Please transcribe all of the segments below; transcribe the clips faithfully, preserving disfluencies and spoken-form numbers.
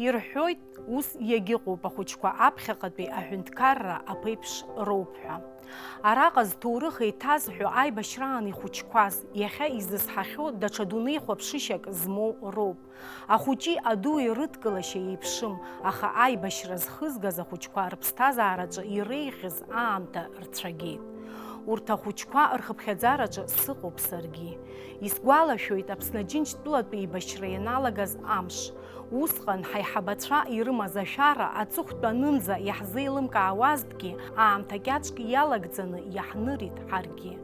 Ирҳәоит, ус иагьыҟоуп ахәыҷқәа аԥхьаҟатәи аҳәынҭқарра аԥеиԥш роуп ҳәа. Араҟа зҭоурых еиҭазҳәо аибашьраан ихәыҷқәаз, иахьа изызҳахьоу даҽа дунеихәаԥшышьак змоу роуп. Ахәыҷи адуи рыдкылашьа еиԥшым, аха аибашьра зхызгаз ахәыҷқәа рыԥсҭазаараҿы иреиӷьыз аамҭа рцәагеит. Урҭ ахәыҷқәа рхыԥхьаӡараҿы сыҟоуп саргьы. Исгәалашәоит Аԥсны Аџьынџьтәылатә еибашьра ианалагаз амш. Усҟан ҳаиҳабацәа ирымаз ашәара аҵыхәтәанынӡа иаҳзеилымкаауазҭгьы, аамҭа кьаҿк иалагӡаны иаҳнырит ҳаргьы.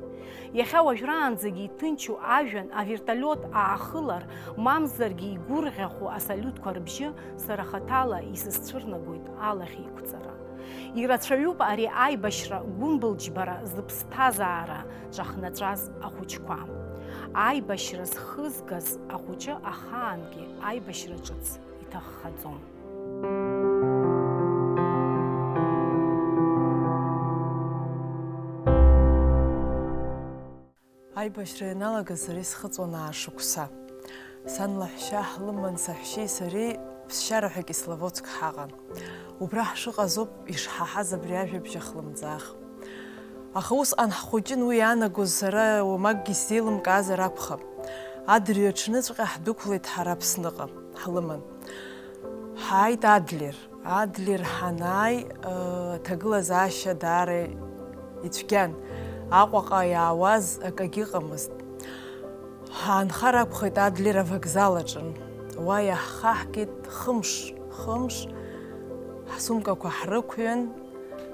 Иахьа уажәраанӡагьы иҭынчу ажәҩан авертолиот аахылар, мамзаргьы игәырӷьахәу асалиутқәа рыбжьы сара хаҭала исызцәырнагоит алахь еиқәҵара. Ирацәаҩуп ари аибашьра гәымбылџьбара зыԥсҭазаара ҿахнаҵәаз ахәыҷқәа. Аибашьра зхызгаз ахәыҷы ахаангьы аибашьра ҿыц иҭаххаӡом. Аибашьра ианалага сара исхыҵуан аа шықәса. Сан лаҳәшьа ҳлыман, саҳәшьеи сареи ԥсшьара ҳәа Кисловодск ҳаҟан. Убра ҳшыҟаз ауп ишҳаҳаз абри ажәабжь ахлымӡаах. Аха усҟан ҳхәыҷын, уи иаанагоз сара уамакгьы исзеилымкаазар акәхап. Адырҩаҽныҵәҟьа ҳдәықәлеит ҳара Аԥсныҟа, ҳлыман. Ҳааит Адлер. Адлер ҳанааи, э, аҭагылазаашьа даара ицәгьан. Аҟәаҟа иаауаз акагьы ыҟамызт. Ҳаанхар акәхеит Адлер авокзал аҿы. Уа иаҳхаҳгеит хымш, хымш. Ҳсумкақәа ҳрықәҩын,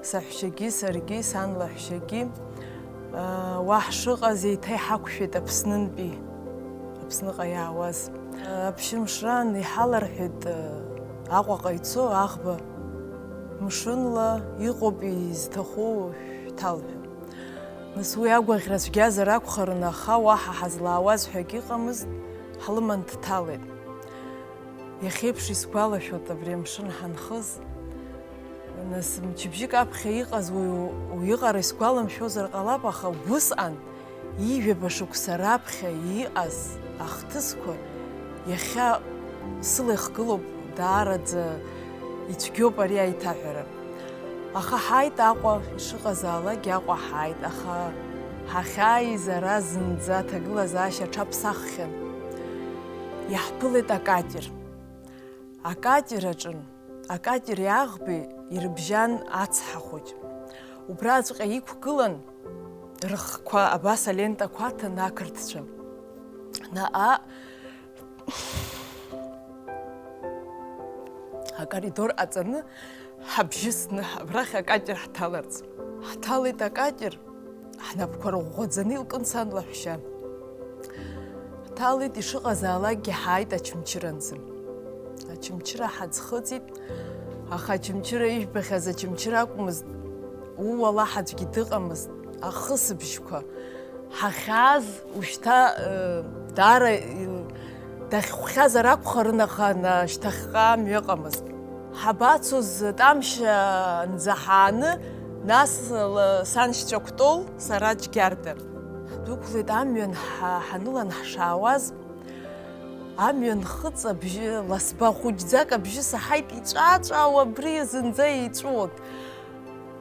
саҳәшьагьы, саргьы, сан лаҳәшьагьы. Уа ҳшыҟаз еиҭа иҳақәшәеит Аԥснынтәи, Аԥсныҟа иаауаз. Аԥшьымшран иҳаларҳәеит Аҟәаҟа ицо аӷба. Мшынла иҟоуп изҭаху шәҭал ҳәа. Нас уи агәаӷьра цәгьазар акәхарын, аха уаҳа ҳазлаауаз ҳәагьы ыҟамызт, ҳлыман дҭалеит. Иахьеиԥш исгәалашәоит абри амшын ҳанхыз. Нас мчыбжьык аԥхьа иҟаз уи, уи иҟара исгәаламшәозар ҟалап, аха усҟан ҩажәаба шықәса раԥхьа иҟаз ахҭысқәа иахьа сыла ихгылоуп даараӡа. Ицәгьоуп ари аиҭаҳәара. Аха ҳааит Аҟәа, ишыҟазаалак Аҟәа ҳааит, аха ҳахьааиз ара зынӡа аҭагылазаашьа аҽаԥсаххьан. Иаҳԥылеит акатер. Акатер аҿын, акатери аӷбеи ирыбжьан ацҳа хәыҷ. Убраҵәҟьа иқәгылан рыхқәа абас алентақәа аҭан ақырҭцәа. Наҟ-ааҟ акоридор ҟаҵаны, ҳабжьысны абрахь акатер ҳҭаларц. Ҳҭалеит акатер, ҳнапқәа рӷәӷәаӡаны илкын сан лаҳәшьа. Ҳҭалеит, ишыҟазаалакгьы ҳааит Очамчыранӡа. Очамчыра ҳаӡхыҵит, аха Очамчыра ижәбахьаз Очамчыра акәмызт, ууалаҳ аӡәгьы дыҟамызт, ахысыбжьқәа. Ҳахьааз ушьҭа, э, даара, э, дахьхәхьазар акәхарын, аха, на, шьҭахьҟа амҩа ыҟамызт. Ҳабацоз Тамшьанӡа ҳааны, нас ла-, сан Шьцәакәтол, сара Џьгьарда. Ҳдәықәлеит амҩан ҳа-, ҳанылан ҳшаауаз, амҩан хыҵ абжьы, ласба хәыҷӡак абжьы саҳаит, иҵәаа-ҵәаауа абри зынӡа иҵәуон.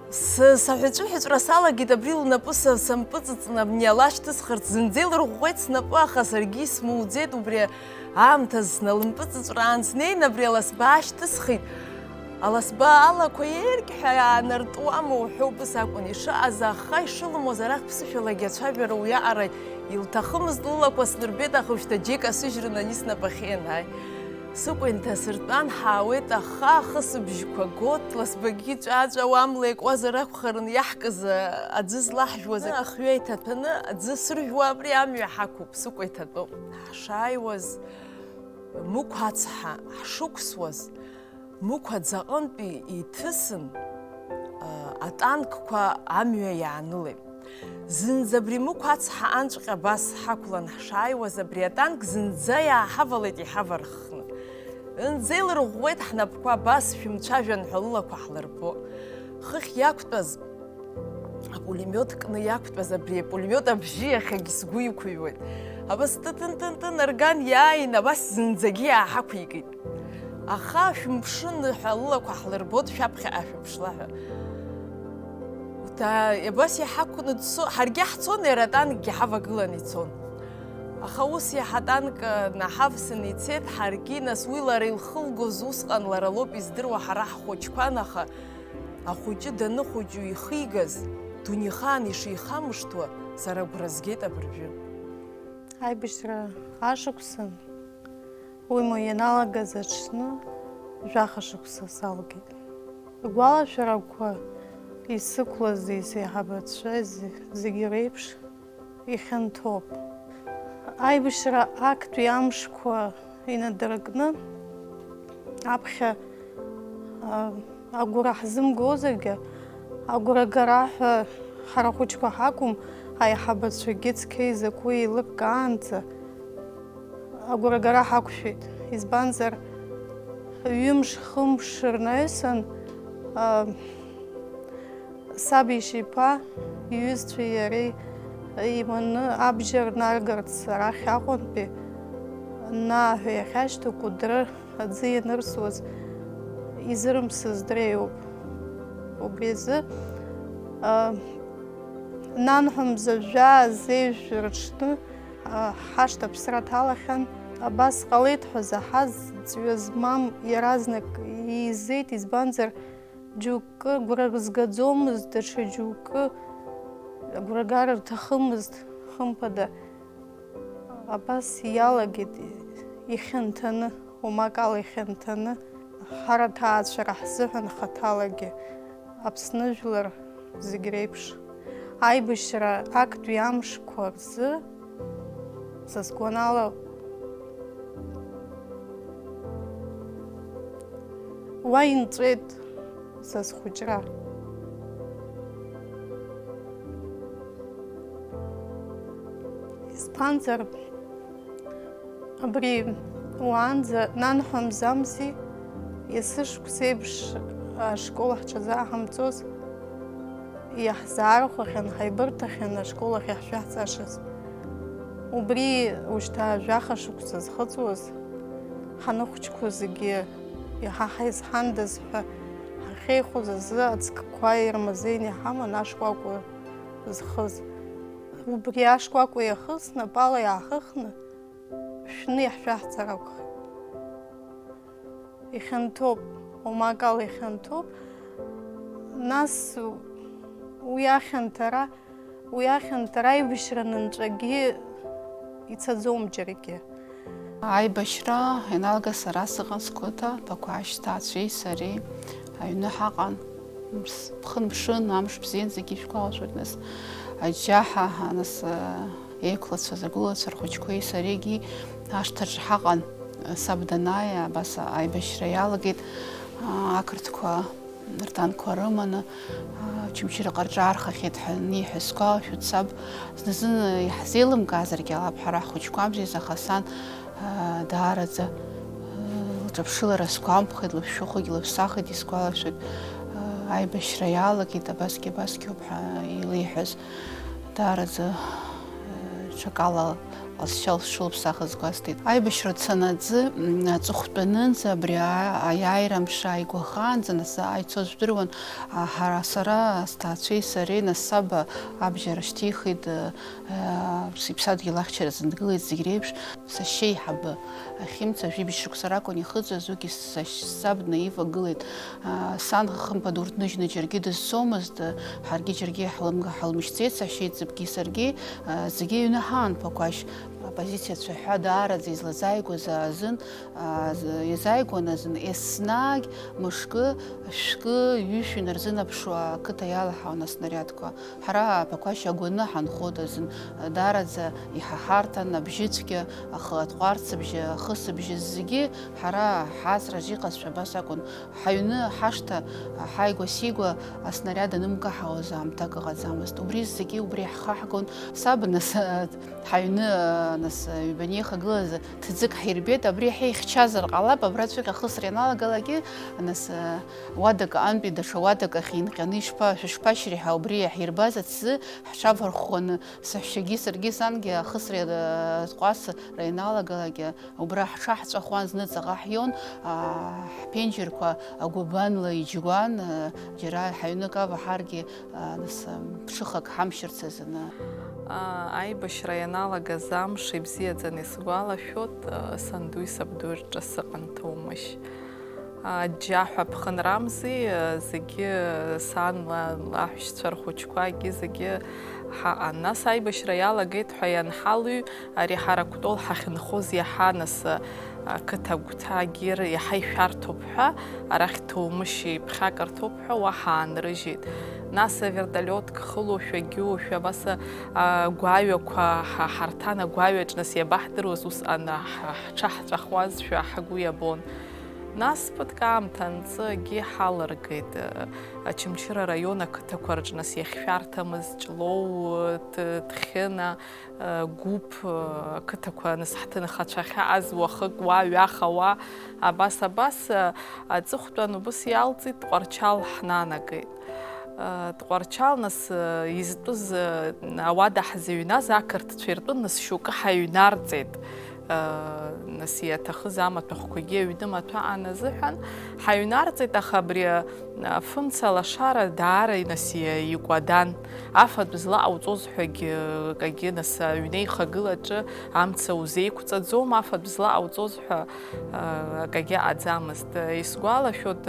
С-, саҳәыҵәыҳәыҵәра салагеит, абри лнапы са-, сампыҵыҵны абни ала шьҭысхырц. Зынӡа илырӷәӷәеит снапы, аха саргьы исмуӡеит. Убри аамҭазы сналымпыҵыҵәраан, снеин абри аласба аашьҭысхит. Аласба алақәа еиркьҳәа иаанартуама уҳәа, убыс акәын ишыҟаз, аха ишылымуаз арахь ԥсышәалагьы ацәажәара уиаҟара илҭахымызт, лылақәа снырбеит, аха ушьҭа џьеи касыжьрын ани снапахьы ианааи. Сыкәа инҭасыртәан, ҳаауеит, аха ахысыбжьқәа гот, ласбагьы ҵәаа-ҵәаауа амла иакуазар акәхарын иаҳкыз аӡы злаҳжәуаз, ахҩа иҭаҭәаны аӡы сыржәуа абри амҩа ҳақәуп, сыкәа иҭатәоуп. Ҳшааиуаз, Мықә ацҳа ҳшықәсуаз, Мықә аӡаҟынтәи иҭысын, а, атанкқәа амҩа иаанылеит. Зынӡа абри Мықә ацҳа анҵәҟьа абас ҳақәлан ҳшааиуаз, абри атанк зынӡа иааҳавалеит иҳаварххны. Зынӡа илырӷәӷәеит ҳнапқәа, абас шәымцәажәан ҳәа лылақәа ҳлырбо. Хыхь иақәтәаз апулемиот кны иақәтәаз абри апулемиот абжьы иахьагь сгәы иқәыҩуеит. Абас тын-тын-тын-тын арган иааин, абас зынӡагьы иааҳақәикит. Аха шәымԥшын ҳәа лылақәа ҳлырбот шәаԥхьаҟа шәыԥшла ҳәа. Уҭаа, абас иҳақәны дцо, ҳаргьы ҳцон, иара атанкгьы ҳавагылан ицон. Аха ус иаҳа атанк, э, наҳавсын ицеит, ҳаргьы, нас, уи лара илхылгоз усҟан лара лоуп издыруа ҳара ҳхәыҷқәан, аха ахәыҷы даныхәыҷу ихигаз, дунеихаан ишихамышҭуа, сара агәра згеит абыржәы. Аибашьра ашықәсан, уимоу ианалагаз аҽны, жәаха шықәса салгеит. Агәалашәарақәа исықәлази сеиҳабацәеи зегьы реиԥш ихьанҭоуп. Аибашьра актәи амшқәа инадыркны, аԥхьа, а, агәра ҳзымгозаргьы, агәрагара ҳәа ҳара хәыҷқәа ҳакәым, аиҳабацәагьы цқьа изакәу еилыркаанӡа агәрагара ҳақәшәеит. Избанзар, ҩымш-хымш рнаҩсан, а, саб ишьиԥа иҩызцәеи иареи иманы абџьар наргарц арахь Аҟәантәи Наа ҳәа иахьашьҭоу Кәыдры аӡы ианырсуаз изырымсыз дреиуоуп. Убри азы, а, нанҳәа мза жәаа зеижә рыҽны, а, ҳашҭа аԥсра ҭалахьан. Абас ҟалеит ҳәа заҳаз, ҵҩа змам иаразнак иизеит, избанзар, џьоукы агәра рызгаӡомызт, даҽа џьоукы агәрагара рҭахымызт, хымԥада. Абас иалагеит ихьанҭаны, уамак ала ихьанҭаны, ҳара аҭаацәара ҳзыҳәан хаҭалагьы Аԥсны жәлар зегь реиԥш. Аибашьра актәи амшқәа рзы, са сгәанала, уа инҵәеит са схәыҷра. Избанзар, абри уаанӡа нанҳәа мзамзи, есышықәсеиԥш ашкол ҳҽазааҳамҵоз, иаҳзаархәахьан, ҳаибырҭахьан ашкол ахь иаҳшәаҳҵашаз. Убри ушьҭа жәаха шықәса зхыҵуаз, ҳаныхәыҷқәоу зегьы иаҳа ҳаизҳандаз ҳәа ҳахьеихоз азы ацкқәа ирмазеины иҳаман ашкәакәа зхыз. Убри ашкәакәа иахыз снапала иаахыхны шәны иаҳшәаҳҵар акәхеит. Ихьанҭоуп, уамак ала ихьанҭоуп. Нас уи ахьанҭара, уи ахьанҭара аибашьра нынҵәагьы ицаӡом џьаргьы. Аибашьра ианалга сара сыҟан сқыҭа, Ԥақәашь сҭаацәеи сареи аҩны ҳаҟан. Ԥхын-ԥшын, амш бзиан, зегьы ишәгәалашәоит, нас, аџьџьаҳәа, нас, еиқәлацәа, згәылацәа рхәыҷқәеи сареигьы ашҭаҿы ҳаҟан. Саб данааи, абас аибашьра иалагеит, ақырҭқәа ртанкқәа рыманы, Очамчыраҟа рҿаархахьеит ҳәа аниҳәа сгәалашәоит саб. Зны-зны иаҳзеилымкаазаргьы ҟалап ҳара ҳхәыҷқәа амзеиз, аха сан, аа, даараӡа, аа, лҿаԥшылара сгәамԥхеит, лышәшәыхәагь лыԥсахит, исгәалашәоит, аа, аибашьра иалагеит, абасгьы, абасгьы ауп ҳәа илеиҳәаз. Даараӡа, аа, ҽакала ласшьа лшылԥсахыз гәасҭеит. Аибашьра дцанаӡы, м, аҵыхәтәанынӡа, абри аа-, аиааира мшы ааигәахаанӡа, нас ааицоз жәдыруан, а, ҳара, сара, сҭаацәеи сареи, нас саб абџьар шьҭихит, а, а, сыԥсадгьыл ахьчаразы дгылеит зегь реиԥш. Сашьеиҳабы Ахьымца жәибжь шықәса ракәын ихыҵуаз, уигьы сашь-, саб днаивагылеит. А, сан, хымԥада, урҭ ныжьны џьаргьы дызцомызт, ҳаргьы џьаргьы ҳлымга-, ҳлымшьӡеит, сашьеиҵбгьы саргьы, а, зегьы аҩны ҳаан Ԥақәашь. Апозициа цәаҳәа даараӡа излазааигәаз азын, а, з-, иазааигәан азын, еснагь мышкы, шәкы, ҩышә инарзынаԥшуа ақыҭа иалаҳауан аснариадқәа. Ҳара Ԥақәашь агәаны ҳанхоит азын, даараӡа иҳаҳарҭан абжьыцәгьа, ахы-, атҟәарцыбжьы, ахысыбжьы зегьы ҳара ҳааҵраҿ иҟазшәа абас акәын. Ҳаҩны, ҳашҭа, ҳааигәа-сигәа аснариад анымгаҳауаз аамҭак ыҟаӡамызт. Убри зегьы убри ҳхаҳгон. Саб, нас, ҳаҩны, Нас, ҩбанеихагылаз ҭӡык ҳирбеит, абри ҳәа ихьчазар ҟалап, абраҵәҟьа ахысра ианалагалакгьы, нас, уадак аҟынтәи даҽа уадак ахь инҟьаны ишԥа-, шәышԥашьри ҳәа убри иаҳирбаз аҭӡы ҳҽаварӷәӷәаны, саҳәшьагьы саргьы сангьы ахысра, э, ҟәасра ианалагалакгьы, убра ҳҽаҳҵәахуан, зны ҵаҟа ҳион, аа, ҳԥенџьырқәа агәабанла иџьгәан, э, џьара ҳаҩнык ава ҳаргьы, аа, нас, м, ԥшыхак ҳамшьырц азы. Аа, аибашьра ианалагаз амш ибзиаӡаны исгәалашәоит, э, сандуи сабдуи рҿы сыҟан Ҭоумышь. Аџьџьаҳәа ԥхынрамзи, зегьы сан ла-, лаҳәшьцәа рхәыҷқәагьы зегьы ҳаҟан. Нас аибашьра иалагеит ҳәа ианҳалҩ, ари ҳара Кәтол ҳахьынхоз иаҳа нас, ақыҭа агәҭагьы р-, иаҳа ишәарҭоуп ҳәа, арахь Ҭоумышь иԥхьакырҭоуп ҳәа уа ҳаанрыжьит. Нас авертолиотк хылоушәа, гьоушәа, абас, а, агәаҩақәа ҳа-, ҳарҭан, агәаҩаҿ нас иабаҳдыруаз усҟан ҳ-, ҳҽаҳҵәахуазшәа ҳгәы иабон. Нас ԥыҭк аамҭа анҵы акгьы ҳалыргеит. Очамчыра араион ақыҭақәа рҿы нас иахьшәарҭамыз Ҷлоу, Ҭ-, Ҭхьына, Гәыԥ, ақыҭақәа нас ҳҭынхацәа ахьааз уахык уа, ҩаха уа, абас, абас, аҵыхәтәан убыс иалҵит, Тҟәарчал ҳнанагеит. Тҟәарчал нас изтәыз, ауада ҳзыҩназ ақырҭцәа иртәын, нас шьоукы ҳаҩнарҵеит. Нас иаҭахыз амаҭәахәқәагьы аҩны маҭәа аан азыҳәан ҳаҩнарҵеит, аха абри афымца лашара даара нас икәадан. Афатә злаҟауҵоз ҳәагьы акагьы, нас аҩнеихагылаҿы амца узеиқәҵаӡом, афатә злаҟауҵоз ҳәа акагьы аӡамызт. Исгәалашәоит,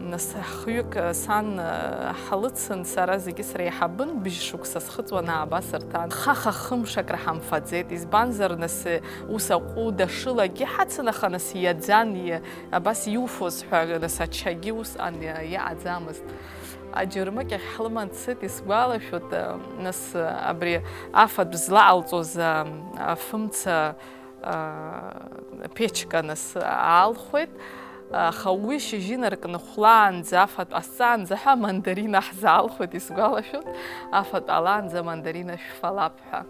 нас, хҩык сан ҳлыцын, сара зегьы среиҳабын, бжь шықәса схыҵуан, аабас рҭан. Хаха хымш акры ҳамфаӡеит, избанзар, нас, ус аҟәыда шылагьы ҳацын, аха, нас, иаӡан, и-, абас иуфоз ҳәа, нас, ачагьы усҟан иа-, иаҟаӡамызт. Аџьармыкьахь ҳлыман дцеит, исгәалашәоит, нас, абри афатә злаҟалҵоз, а, афымца, аа, ԥечка нас аалхәеит. Аха уи шьыжьы инаркны хәлаанӡа, афатә ҟасҵаанӡа ҳәа амандарина ҳзаалхәеит, исгәалашәоит, афатә ҟалаанӡа амандарина шәфалап ҳәа.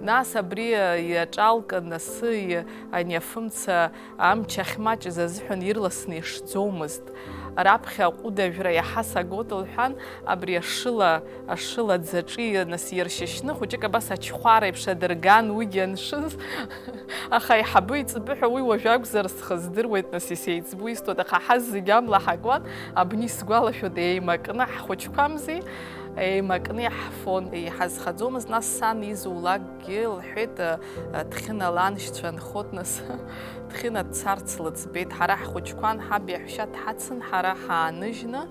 Нас абри иаҿалкын, асы ани афымца амч ахьмаҷыз азыҳәан ирласны ишӡомызт. Раԥхьа аҟәыд ажәра иаҳа сагот лҳәан, абри ашыла, ашыла ӡаҿы насиршьышьны, хәыҷык абас ачхәар еиԥш адырган уигьы аншыз. Аха аиҳабы иҵбы ҳәа уи уажә акәзар схы здыруеит, нас исеиҵбу истәуеит, аха ҳазегь амла ҳакуан, абни сгәалашәоит, еимакны ҳхәыҷқәамзи, еимакны иаҳфон, иҳазхаӡомызт, нас сан изулакгьы лҳәеит, Ҭхьына ланшьцәа нхот, нас Ҭхьына дцарц лыӡбеит, ҳара ҳхәыҷқәан, ҳаб иаҳәшьа дҳацын, ҳара ҳааныжьны,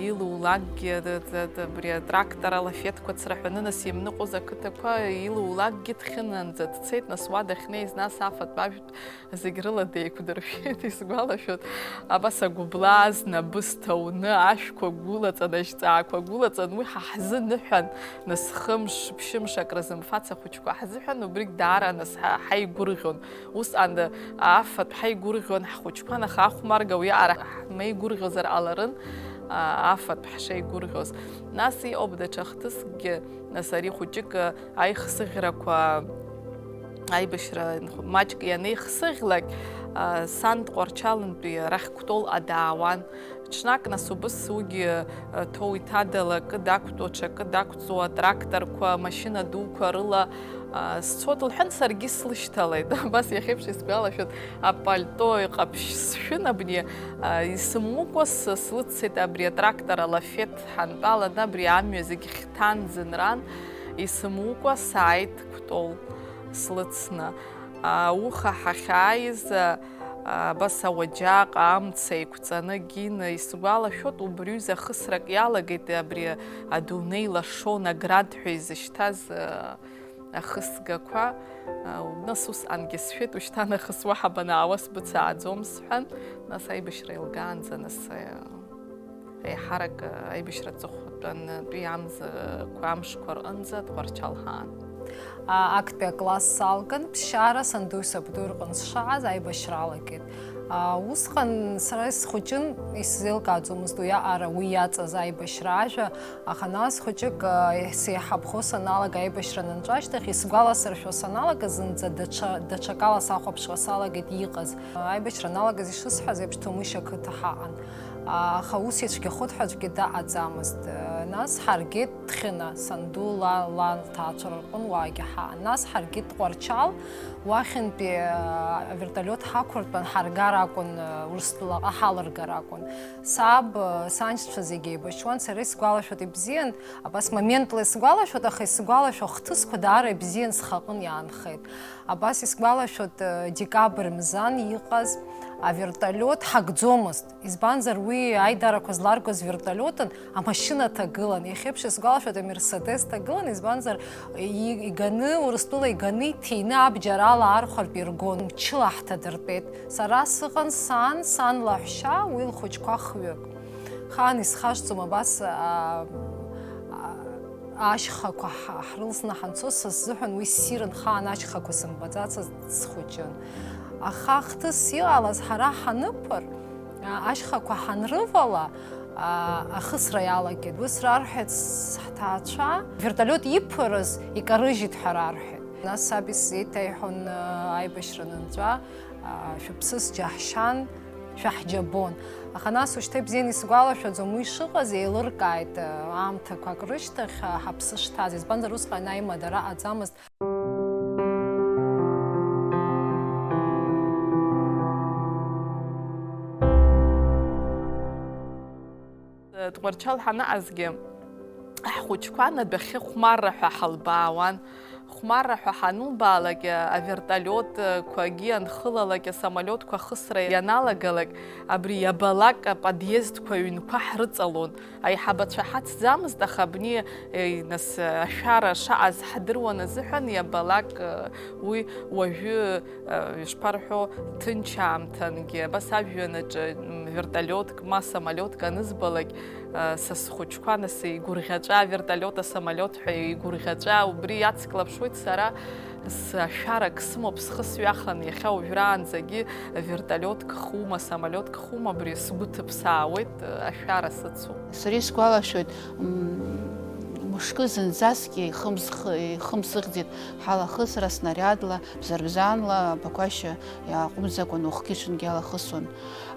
илулакгьы, д-, д-, д-, абри атрактор алафеҭқәа цраҳәаны, нас имныҟәоз ақыҭақәа, илулакгьы Ҭхьынанӡа дцеит, нас уа дахьнеиз, нас афатә ажәтә зегь рыла деиқәдыршәеит, исгәалашәоит. Абас агәыблаа знапы сҭауны, ашәқәа гәылаҵан, ажьҵаақәа гәылаҵан, уи ҳа ҳзы ныҳәан, нас хымш, ԥшьымш акры зымфац ахәыҷқәа ҳзыҳәан, убригь даара нас ҳа-, ҳаигәырӷьон. Усҟан афатә ҳаигәырӷьон ҳхәыҷқәан, аха ахәмарга уиаҟара ҳмеигәырӷьозар ҟаларын, а, афатә ҳшеигәырӷьоз. Нас иҟоуп даҽа хҭыскгьы, нас ари хәыҷык аихсыӷьрақәа, аибашьра маҷк ианеихсыӷьлак, а, сан Тҟәарчалынтәи арахь Кәтолҟа даауан. Ҽнак, нас, убыс уигьы, э, ҭоу иҭадала акы дақәтәоу, ҽакы дақәҵоу, атракторқәа, амашьына дуқәа рыла, а, сцот лҳәан, саргьы слышьҭалеит. Абас иахьеиԥш исгәалашәоит, апальто иҟаԥшь сшәын абни, а, исымукәа с-, слыццеит абри атрактор алафеҭ ҳантәаланы, абри амҩа зегь хьҭан, ӡынран, исымукәа сааит Кәтол слыцны. Ауха ҳахьааиз, а, абас ауаџьаҟ амца еиқәҵаны Гина, исгәалашәоит, убри ҩыза ахысрак иалагеит абри адунеи лашон аград ҳәа изышьҭаз, а, ахысгақәа. А, нас усҟангьы сшәеит, ушьҭа нахыс уаҳа банаауа сбыцааӡом, сҳәан, нас аибашьра еилгаанӡа, нас, а, Еиҳарак аибашьра аҵыхәтәантәи амзақәа, амшқәа рҟынӡа Тҟәарчал ҳаан. А, актәи акласс салган, ԥсшьара санду сабду рҟны сшааз аибашьра алагеит. Усҟан сара схәыҷын, исзеилкааӡомызт уи аҟара, уи иаҵаз аибашьра ажәа, аха нас хәыҷык сеиҳабхо саналага, аибашьра анынҵәа ашьҭахь исгәаласыршәо саналага, зынӡа даҽа, даҽакала сахәаԥшуа салагеит иҟаз. Аибашьра аналагаз ишысҳәаз еиԥш, Ҭамышь ақыҭа ҳаҟан. Аха ус ицәгьахоит ҳәа аӡәгьы даҟаӡамызт. Нас ҳаргеит Ҭхьына, санду ла, лан лҭаацәара рҟын уаагьы ҳаан. Нас ҳаргеит Тҟәарчал, уахьынтәи, а, авертолиот ҳақәыртәан, ҳаргар акәын, а, Урыстәылаҟа ҳалыргар акәын. Саб, а, саншьцәа зегьы еибашьуан, сара исгәалашәоит ибзиан, абас моментла исгәалашәоит, аха исгәалашәо ахҭысқәа даара ибзиан схаҟын иаанхеит. Абас исгәалашәоит, а, декабрь мзан иҟаз авертолиот ҳагӡомызт. Избанзар, уи аидарақәа зларгоз вертолиотын, амашьына ҭагылан. Иахьеиԥш исгәалашәоит, амерседес ҭагылан, избанзар, и-, иганы, Урыстәыла иганы, иҭины абџьар ала архәартә иргон. Мчыла ҳҭадыртәеит. Сара сыҟан, сан, сан лаҳәшьа, уи лхәыҷқәа хҩык. Хаан исхашҭӡом абас, а, а, ашьхақәа ҳ-, ҳрылсны ҳанцоз, са сзыҳәан уи ссирын, хаан ашьхақәа сымбаӡацызт, схәыҷын. Аха ахҭыс иҟалаз ҳара ҳанықәԥыр, а, ашьхақәа ҳанрывала, а, ахысра иалагеит. Ус рарҳәеит с-, ҳҭаацәа, вертолиот иԥырыз икарыжьит ҳәа рарҳәеит. Нас саб исзеиҭаиҳәон, а, аибашьра анынҵәа, а, шәыԥсыс џьаҳшьан, шәаҳџьабон. Аха нас ушьҭа ибзианы исгәалашәаӡом уи шыҟаз, еилыркааит, а, аамҭақәак рышьҭахь, а, ҳаԥсы шҭаз. Избанзар, усҟан аимадара аҟаӡамызт. Тҟәарчал ҳанаҟазгьы, ҳхәыҷқәа адәахьы хәмарра ҳәа ҳалбаауан. Хәмарра ҳәа ҳанылбаалак, авертолиотқәагьы анхылалак, асамолиотқәа ахысра ианалагалак, абри иабалак аподиездқәа аҩнқәа ҳрыҵалон. Аиҳабацәа ҳацӡамызт, аха абни, е, нас, ашәара шаҟаз ҳдыруан азыҳәан, иабалак, е, уи уажәы, е, ишԥарҳәо, ҭынч аамҭангьы, абас ажәҩанаҿы, м, вертолиотк ма самолиотк анызбалак, е, са схәыҷқәа, нас, игәырӷьаҵәа, авертолиот, асамолиот ҳәа игәырӷьаҵәа убри иацклаԥшуеит сара. Сашәарак сымоуп, схы сҩахан, иахьа уажәраанӡагьы вертолиотк хума, самолиотк хума, абри сгәы ҭыԥсаауеит, ашәара сыцуп. Сара исгәалашәоит, м, мышкы зынӡаскгьы ихымсх-, ихымсыхӡеит ҳалахысра, снариадла, бзарбзанла, Бақәашьа иааҟәымҵӡакәа, ухгьы-ҽынгьы алахысуан.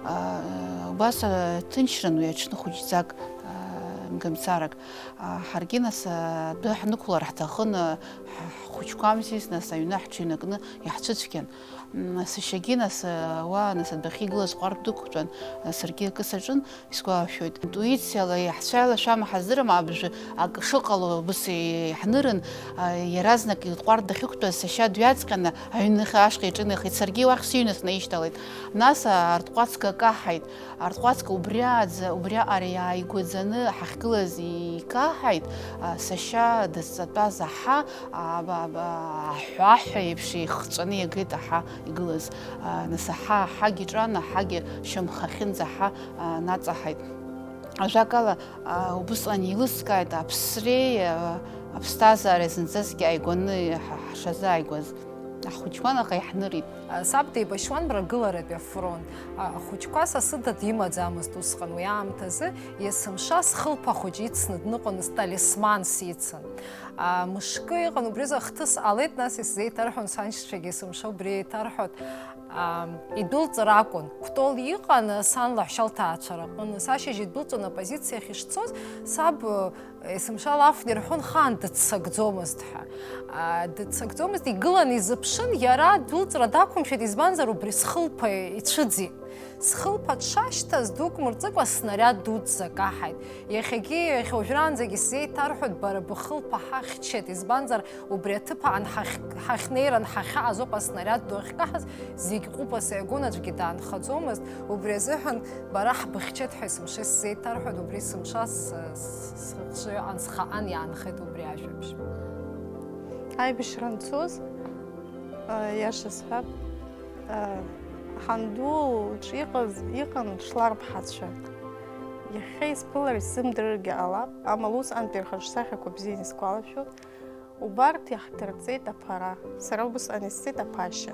А, убас, а, ҭынчран уи аҽны хәыҷӡак, а, мгамцарак. А, ҳаргьы, нас, а, адәы ҳнықәлар ҳҭахын, а, ҳ-, ҳхәыҷқәамзи, нас, аҩны ҳҽыҩнакны иаҳцәыцәгьан. М, сашьагьы, нас, а, уа, нас, адәахьы игылаз ҟәардә дықәтәан, а, саргьы акы саҿын, исгәалашәоит. Интуициала иаҳцәеилашәама ҳаздырам, абжа акы шыҟало убыс иҳнырын, а, иаразнак иҟәардә дахьықәтәаз сашьа дҩаҵҟьаны аҩныҟа ашҟа иҿынеихеит, саргьы уахь сыҩны снаишьҭалеит. Нас, а, артҟәацга каҳаит. Артҟәацк убри аӡ-, убриаҟара иааигәаӡаны ҳахьгылаз икаҳаит, а, сашьа дызҵатәаз аҳа, а, ба-, ба-, аҳәаҳәа еиԥш ихҵәаны иагеит аҳа игылаз. А, нас аҳа, аҳагьы ҿан, аҳагьы шьамхахьынӡа аҳа, а, наҵаҳаит. Ажәакала, а, убысҟан еилыскааит аԥсреи, а, аԥсҭазаареи зынӡаскгьы ааигәаны ҳа-, ҳшазааигәаз. Ахәыҷқәа наҟ иаҳнырит. Саб деибашьуан Мрагыларатәи афронт. Ахәыҷқәа сасыда димаӡамызт усҟан, уи аамҭазы есымша схылԥа хәыҷы ицны дныҟәон, сталисманс ицын. Мышкы иҟан, убри азы ахҭыс ҟалеит, нас исзеиҭарҳәон саншьцәагьы есымша убри еиҭарҳәот. Идәылҵыр акәын. Кәтол иҟан, сан лаҳәшьа лҭаацәара аҟны. Сашьыжь идәылҵуан апозициахь ишцоз, саб Есымша лафны ирҳәон, хаан дыццакӡомызт ҳәа. А, дыццакӡомызт, игылан изыԥшын, иара адәылҵра дақәымшәеит, избанзар, убри схылԥа ицәыӡит. Схылԥа дшашьҭаз, дук мырҵыкәа снариад дуӡӡа каҳаит. Иахьагьы, иахьа уажәраанӡагьы сзеиҭарҳәоит, бара быхылԥа ҳахьчеит, избанзар, убри аҭыԥ аан ҳахь-, ҳахьнеиран ҳахьаҟаз ауп аснариад ду ахькаҳаз, зегь ҟәыбаса иагон, аӡәгьы даанхаӡомызт, убри азыҳәан Бара ҳбыхьчеит ҳәа есымша исзеиҭарҳәоит, убри есымша с-, с-, схы-, схы-, схаҟан иаанхеит убри ажәабжь. Аибашьра анцоз, а, иаша сҳәап, а, ҳанду лҿы иҟаз, иҟан ҽла рԥҳацәа. Иахьа исԥылар исзымдырыргьы ҟалап, амала усҟантәи рхаҿсахьақәа бзианы исгәалашәоит. Убарҭ иаҳдырҵеит аԥара, сара убысҟан исҵеит аԥашьа.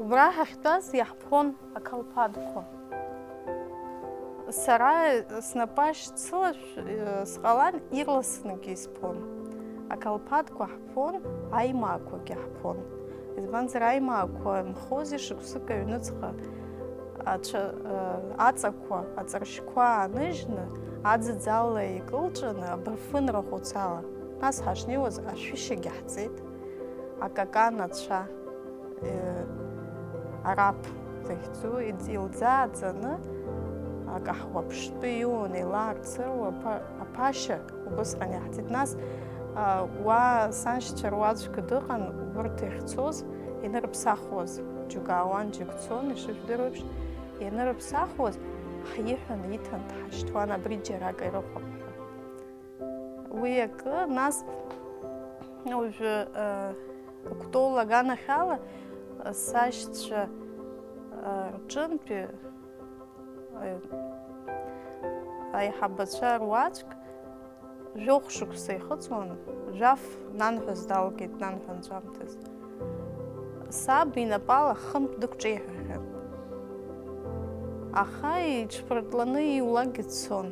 Убра ҳахьтәаз иаҳԥон ақалԥадқәа. Сара снапы ашьцылашәа сҟалан, ирласынгьы исԥон. Ақалԥадқәа ҳԥон, аимаақәагьы ҳԥон. Избанзар, аимаақәа нхози шықәсык аҩныҵҟа ацәа-, аҵақәа, аҵаршьқәа ааныжьны, аӡыӡ ала икылҵәаны, абырфын рахәыцала. Нас ҳашнеиуаз ашәышьагьы ҳҵеит, акакан ацәа. Э, араԥ захьӡу, иӡ-, илӡааӡаны, акаҳуа ԥштәы иуан, еилаарцыруа аԥа-, аԥашьа убысҟан иаҳҭеит. Нас, а, уа саншьцәа руаӡәк дыҟан, урҭ иахьцоз, ианырыԥсахуаз, џьоук аауан, џьоук цон, ишыжәдыруеиԥш, ианырыԥсахуаз, ҳиҳәон, иҭан, дҳашьҭуан, абри џьарак ирыхәап ҳәа. Уи акы, нас уажәы, э, акәтол аганахьала, э, сашьцәа, э, рҿынтәи, э, аиҳабацәа руаӡәк жәохә шықәса ихыҵуан, жәаф нанҳәаз далгеит, нанҳәа анҵәамҭаз. Саб инапала хынтә дықәҿеиҳәахьан. Аха иҽԥыртланы иулакгьы дцон.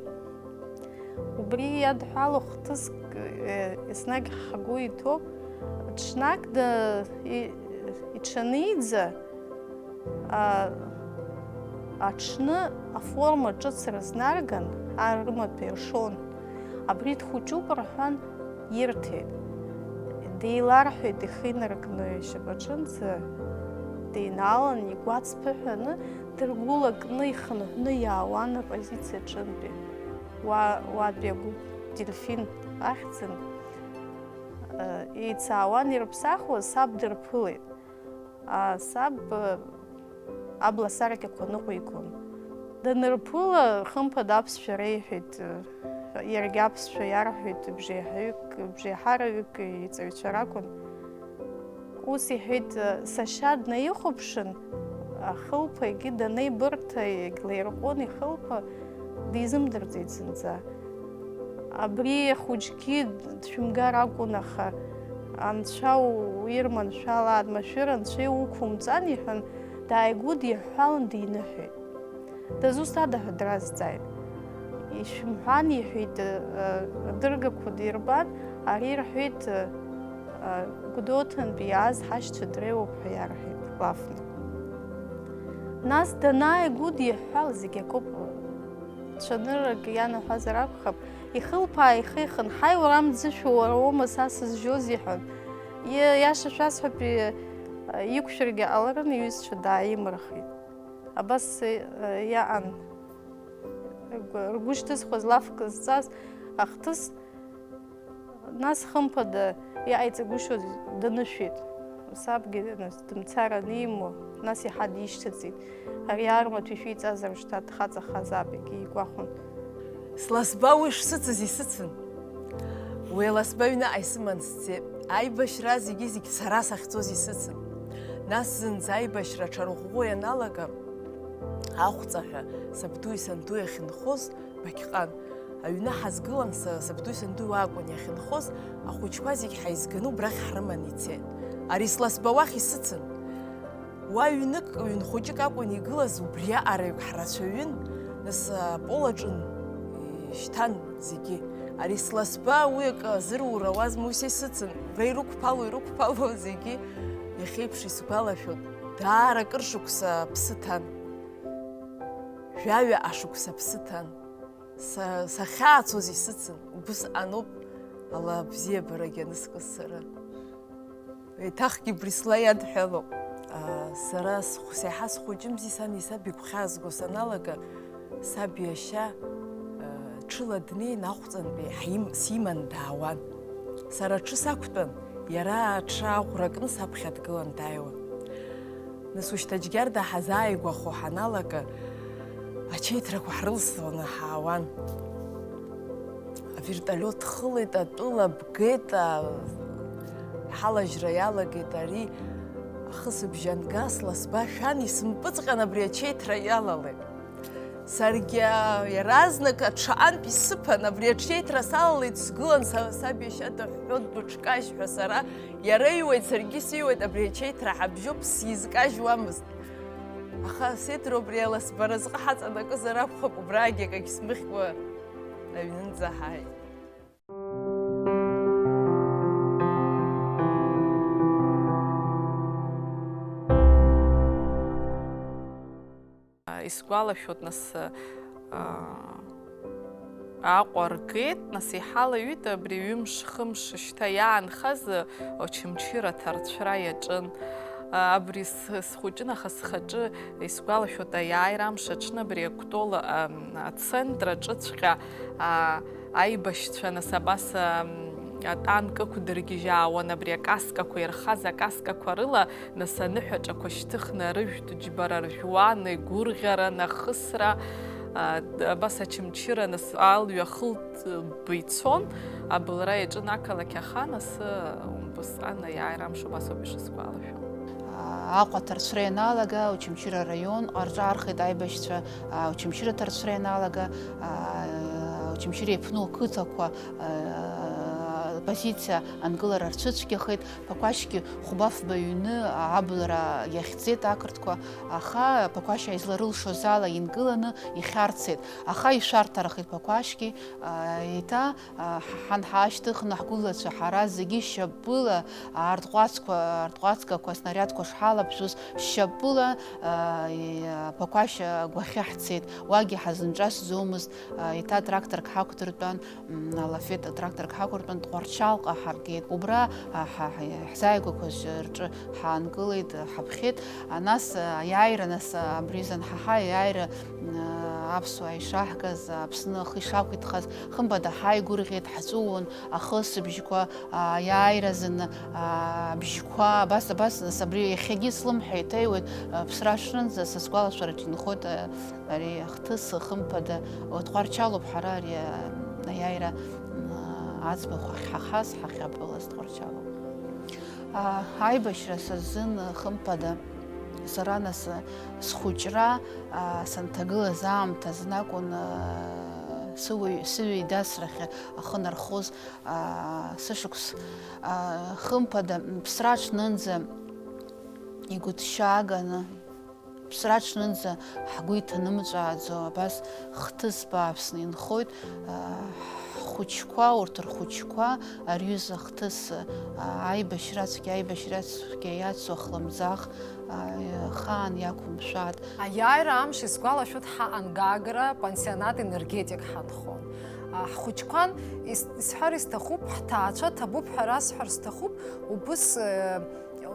Убри иадҳәало хҭыск, е, еснагь ҳгәы иҭоуп, ҽнак да-, и-, иҽаниӡа, а, аҽны аформа ҿыц рызнарган, ар рымаҭәа иршон. Абри дхәыҷуп рҳәан, ирҭеит. Деиларҳәеит ихы инаркны ишьапаҿынӡа, деинаалан, игәаҵ ԥыҳәаны, дыргәылакны ихынҳәны иаауан апозициа аҿынтәи. Уа-, уатәи агәыԥ Дельфин ахьӡын. Еицаауан ирыԥсахуаз, саб дырԥылеит. А, саб, э, абла асаркьақәа ныҟәигон. Данырԥыла, хымԥада аԥсшәа реиҳәеит, э, иаргьы аԥсшәа иарҳәеит, бжеиҳаҩык, бжеиҳараҩык иҵаҩцәа ракәын. Ус иҳәеит, э, сашьа днаихәаԥшын, ахылԥа егьи данеибырҭа, егьлаирҟәын ихылԥа, дизымдырӡеит зынӡа. Абри ахәыҷгьы дшәымгар акәын, аха анцәа уирманшәалааит, машәыр анцәа иуқәумҵан, иҳәан, дааигәыдиҳәҳәалан диныҳәеит. Дызусҭада ҳәа дразҵааит. Ишәымҳәан, иҳәеит, э, адыргақәа дирбан, ари рҳәеит, э, Гәдоуҭантәи иааз ҳашьцәа дреиуоуп ҳәа иарҳәеит Лафны. Нас данааигәыдиҳәҳәал, зегь акоуп, цәаныррак ианаҳәазар акәхап, ихылԥа ааихихын, ҳаи, уара мӡышәа, уара уоума са сызжьоз, иҳәан. Иа-, иаша шәасҳәап, и-, иқәшәаргьы ҟаларын, иҩызцәа дааимырхит. Абас, э, иаан, ргәы, ргәы шьҭызхуаз лафк зҵаз ахҭыс, нас, хымԥада, иҟаиҵагәышьоз данышәеит. Сабгьы, нас, дымцар анимуа, нас иаҳа дишьҭыҵит. Ари армаҭәа ишәиҵазар шьҭа дхаҵахазаап, егьи игәахәын. Сласба уи шсыцыз исыцын. Уи аласба аҩныҟа исыман сцеит. Аибашьра зегьы-зегь сара сахьцоз исыцын. Нас зынӡа аибашьра аҽарӷәӷәо ианалага, ахәҵаҳәа сабдуи сандуи ахьынхоз, Бақьҟан. Аҩны ҳазгылан, са-, сабдуи сандуи уа акәын иахьынхоз, ахәыҷқәа зегь ҳаизганы убрахь ҳрыманы ицеит. Ари сласба уахь исыцын. Уа ҩнык, ҩын хәыҷык акәын игылаз, убриаҟара ҩык ҳрацәаҩын, нас апол аҿы ишьҭан зегьы. Ари сласба уи акы азырура ауазма, ус исыцын, убра ирықәԥало, ирықәԥало зегьы иахьеиԥш исгәалашәоит. Даара акыр шықәса аԥсы ҭан. Жәаҩа ашықәса аԥсы ҭан. Са-, сахьаацоз исыцын, убысҟаноуп ала абзиабарагьы аныску сара. Еиҭахгьы Брисла иадҳәалоуп. А, сара схә-, сеиҳа схәыҷымзи, сани саби гәхьаазго саналага, саб иашьа, а, ҽыла днеин, ахәҵантәи ҳим-, симан даауан. Сара аҽы сақәтәан, иара аҽы аӷәра кны саԥхьа дгылан дааиуан. Нас ушьҭа Џьгьарда ҳазааигәахо ҳаналага, ачеиҭрақәа ҳрылсуаны ҳаауан. Авертолиот хылеит, атәыла бгеит, а, ҳалажьра иалагеит ари. Ахысыбжь анга, сласба шәан, исымпыҵҟьан абри ачеиҭра иалалеит. Саргьы иаразнак аҽаантә исыԥан, абри аҽеиҭра салалеит, сгылан са, саб иашьа дыҳәҳәон, дыҽкажь ҳәа сара, иара иуеит, саргьы сиуеит, абри аҽеиҭра ҳабжьоуп, сизкажьуамызт. Аха сеидроу абри аласба разҟы ҳаҵанакызар акәхап, убраагьы акагь смыхькәа аҩнынӡа ҳааит. Исгәалашәоит, нас, а, Аҟәа ргеит, нас иҳалаҩит, абри ҩымш-хымш шьҭа иаанхаз Очамчыра аҭарцәра иаҿын. А, абри с-, схәыҷын, аха схаҿы исгәалашәоит, аиааира амш аҽны абри акәтол, а, ацентр аҿыҵәҟьа, а, аибашьцәа, нас абас, а, атанк ықәдыргьежьаауан, абри акаскақәа ирхаз акаскақәа рыла, нас аныҳәаҿақәа шьҭыхны арыжәтә џьбара ржәуан, игәырӷьара, нахысра, а, абас Очамчыра, нас алҩа хылҵ-, ббы ицон, абылра иаҿын ақалақь ахан, асы, умбысҟан, аиааира амш убас ауп ишысгәалашәо. Аҟәа аҭарцәра ианалага, Очамчыра араион рҿаархеит аибашьцәа, а, Очамчыра аҭарцәра ианалага, а, Очамчыра иаԥну ақыҭақәа, а, позициа анкылара рцәыцәгьахеит, Ԥақәашьгьы хәба-фба ҩны абылра иахьӡеит ақырҭқәа, аха Ԥақәашь изларылшоз ала инкыланы ихьарцеит, аха ишәарҭарахеит Ԥақәашьгьы, а, еиҭа, а, ҳан ҳаашьҭыхны ҳгәылацәа ҳара зегьы шьапыла, а, арҭҟәацқәа, арҭҟәацгақәа, снариадқәа шҳалаԥшыз шьапыла, а, и-, а, Ԥақәашь агәахьы ҳцеит, уагьы ҳазынҿасӡомызт, а, еиҭа тракторк ҳақәдыртәан, м, алафет атракторк ҳақәыртәан, Тҟәарчалҟа ҳаргеит. Убра, а, ҳа, ҳа, ҳзааигәақәаз рҿы ҳаанкылеит, ҳаԥхьеит. А, нас, а, аиааира, нас, а, абри изы анҳаҳа, аиааира, м, а, аԥсуаа ишаҳгаз, Аԥсны ахы ишақәиҭхаз, хымԥада ҳааигәырӷьеит, ҳҵәыуон, ахысыбжьқәа, а, аиааира азын, а, абжьқәа, абас, абас, нас абри иахьагьы слымҳа иҭеиуеит, а, ԥсра аҽнынӡа са сгәалашәараҿы инхоит, а, Ари ахҭыс, хымԥада, Тҟәарчалоуп ҳара ари, а, аиааира, а, аӡбахә ахьҳахаз, ҳахьаԥылаз Тҟәарчалоуп. А, аибашьра са сзын, хымԥада, сара нас, а, схәыҷра, а, санҭагылаз аамҭазын акәын, а, сыҩ-, сыҩеидасрахь ахы нархоз, а, сышықәс, а, хымԥада, ԥсра аҽнынӡа игәыҭшьааганы, Ԥсра аҽнынӡа ҳгәы иҭанымҵәааӡо, абас хҭыс бааԥсны инхоит, аа, ҳхәыҷқәа, урҭ рхәыҷқәа, ари ҩыза хҭыс, аа, аибашьра цәгьа, аибашьра цәгьа иацу ахлымӡаах, аа, хаан иақәымшәааит. Аиааира амш исгәалашәоит ҳа ангагра пансионат Енергетик ҳанхон. Ҳхәыҷқәан, ис-, исҳәар исҭахуп, ҳҭаацәа ҭабуп ҳәа расҳәар сҭахуп, убыс, э,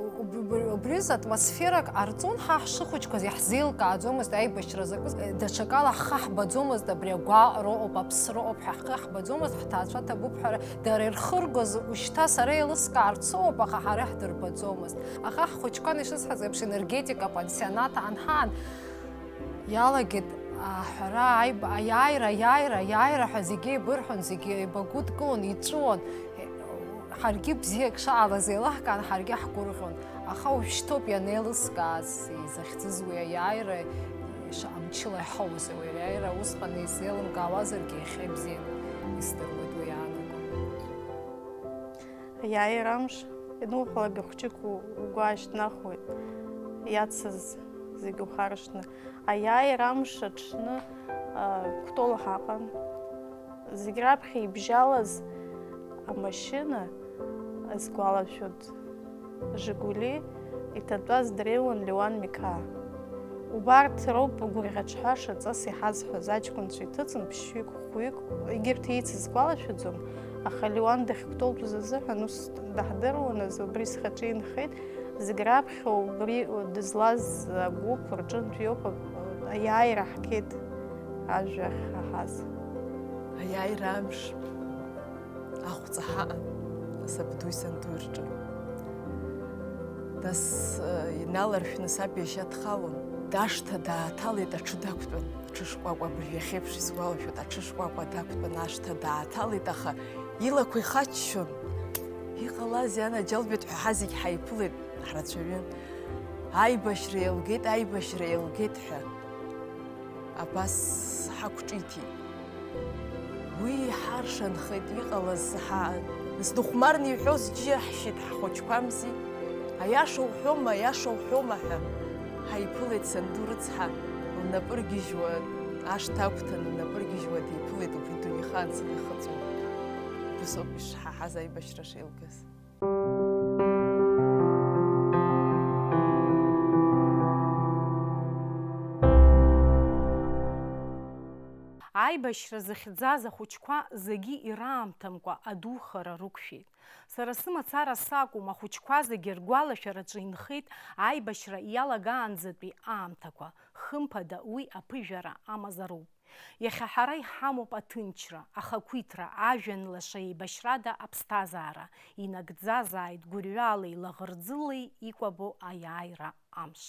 Уб-, уб-, убри азы атмосферак ҟарҵон, ҳа ҳшыхәыҷқәаз иаҳзеилкааӡомызт аибашьра закәыз, даҽакала ҳхы ҳбаӡомызт, абри агәаҟроуп, аԥсроуп ҳәа ҳхы ҳбаӡомызт, ҳҭаацәа ҭабуп ҳәа дара ирхыргоз, ушьҭа сара еилыскаарц соуп, аха ҳара иаҳдырбаӡомызт. Аха ҳхәыҷқәан, ишысҳәаз еиԥш, Енергетика апансионат анҳаан, Иалагеит аҳәара, аиб-, аиааира, аиааира, аиааира ҳәа зегьы еибырҳәон, зегьы еибагәыдкылон, иҵәыуон. Ҳаргьы бзиак шаҟалаз еилаҳкаан, ҳаргьы ҳгәырӷьон. Аха уажәшьҭоуп ианеилыскааз, изахьӡыз уи аиааира, ишаҟа мчыла иҳауазеи уи аиааира, усҟан изеилымкаауазаргьы, иахьа ибзианы исдыруеит уи иаанаго. Аиааира амш, иануҳәалак, ахәыҷык у-, угәы аашьҭнахуеит, иацыз зегь ухаршҭны. Аиааира амш аҽны, а, Кәтол ҳаҟан. Зегь раԥхьа ибжьалаз амашьына, исгәалашәоит, Жигули, иҭатәаз дреиуан Леуан Миқаа. Убарҭ роуп гәырӷьаҿҳәаша ҵас иҳазҳәаз, аҷкәынцәа иҭыҵын ԥшьҩык, хәҩык, егьырҭ еицыз сгәалашәаӡом, аха Леуан дахьгәҭоутәыз азыҳәан ус даҳдыруан азы, убри схаҿы инхеит. Зегь раԥхьа убри дызлаз агәыԥ рҿынтә иоуп аиааира ҳгеит ажәа ахьҳаҳаз. Аиааира амш ахәҵа ҳаҟан сабдуи сандуи рҿы. Нас, э, иналаршәны саб иашьа дхалон. Дашҭа дааҭалеит, аҽы дақәтәан. Аҽышкәакәа абыржә иахьеиԥш исгәалашәоит, аҽышкәакәа дақәтәаны ашҭа дааҭалеит, аха илақәа ихаччон. Иҟалазеи, анаџьалбеит ҳәа ҳазегь ҳаиԥылеит, ҳрацәаҩын. Аибашьра еилгеит, аибашьра еилгеит ҳәа. Абас ҳақәҿиҭит. Уи иҳаршанхеит иҟалаз, ҳа, здыхәмарны иҳәоз џьаҳшьеит ҳхәыҷқәамзи. Аиаша уҳәома, аиаша уҳәома ҳәа. Ҳаиԥылеит санду рыцҳа, лнапы ргьежьуа, ашҭа агәҭаны лнапы ргьежьуа диԥылеит убри Дунеихаан санихыҵуа. Убасоуп ишҳаҳаз аибашьра шеилгаз. Аибашьра зыхьӡаз ахәыҷқәа зегьы ираамҭамкәа адухара рықәшәеит. Сара сымацара сакәым, ахәыҷқәа зегьы ргәалашәараҿы инхеит аибашьра иалагаанӡатәи аамҭақәа, хымԥада уи аԥыжәара амазароуп. Иахьа ҳара иҳамоуп аҭынчра, ахақәиҭра, ажәҩан лаша еибашьрада аԥсҭазаара, инагӡазааит гәырҩалеи лаӷырӡылеи икәабо аиааира амш.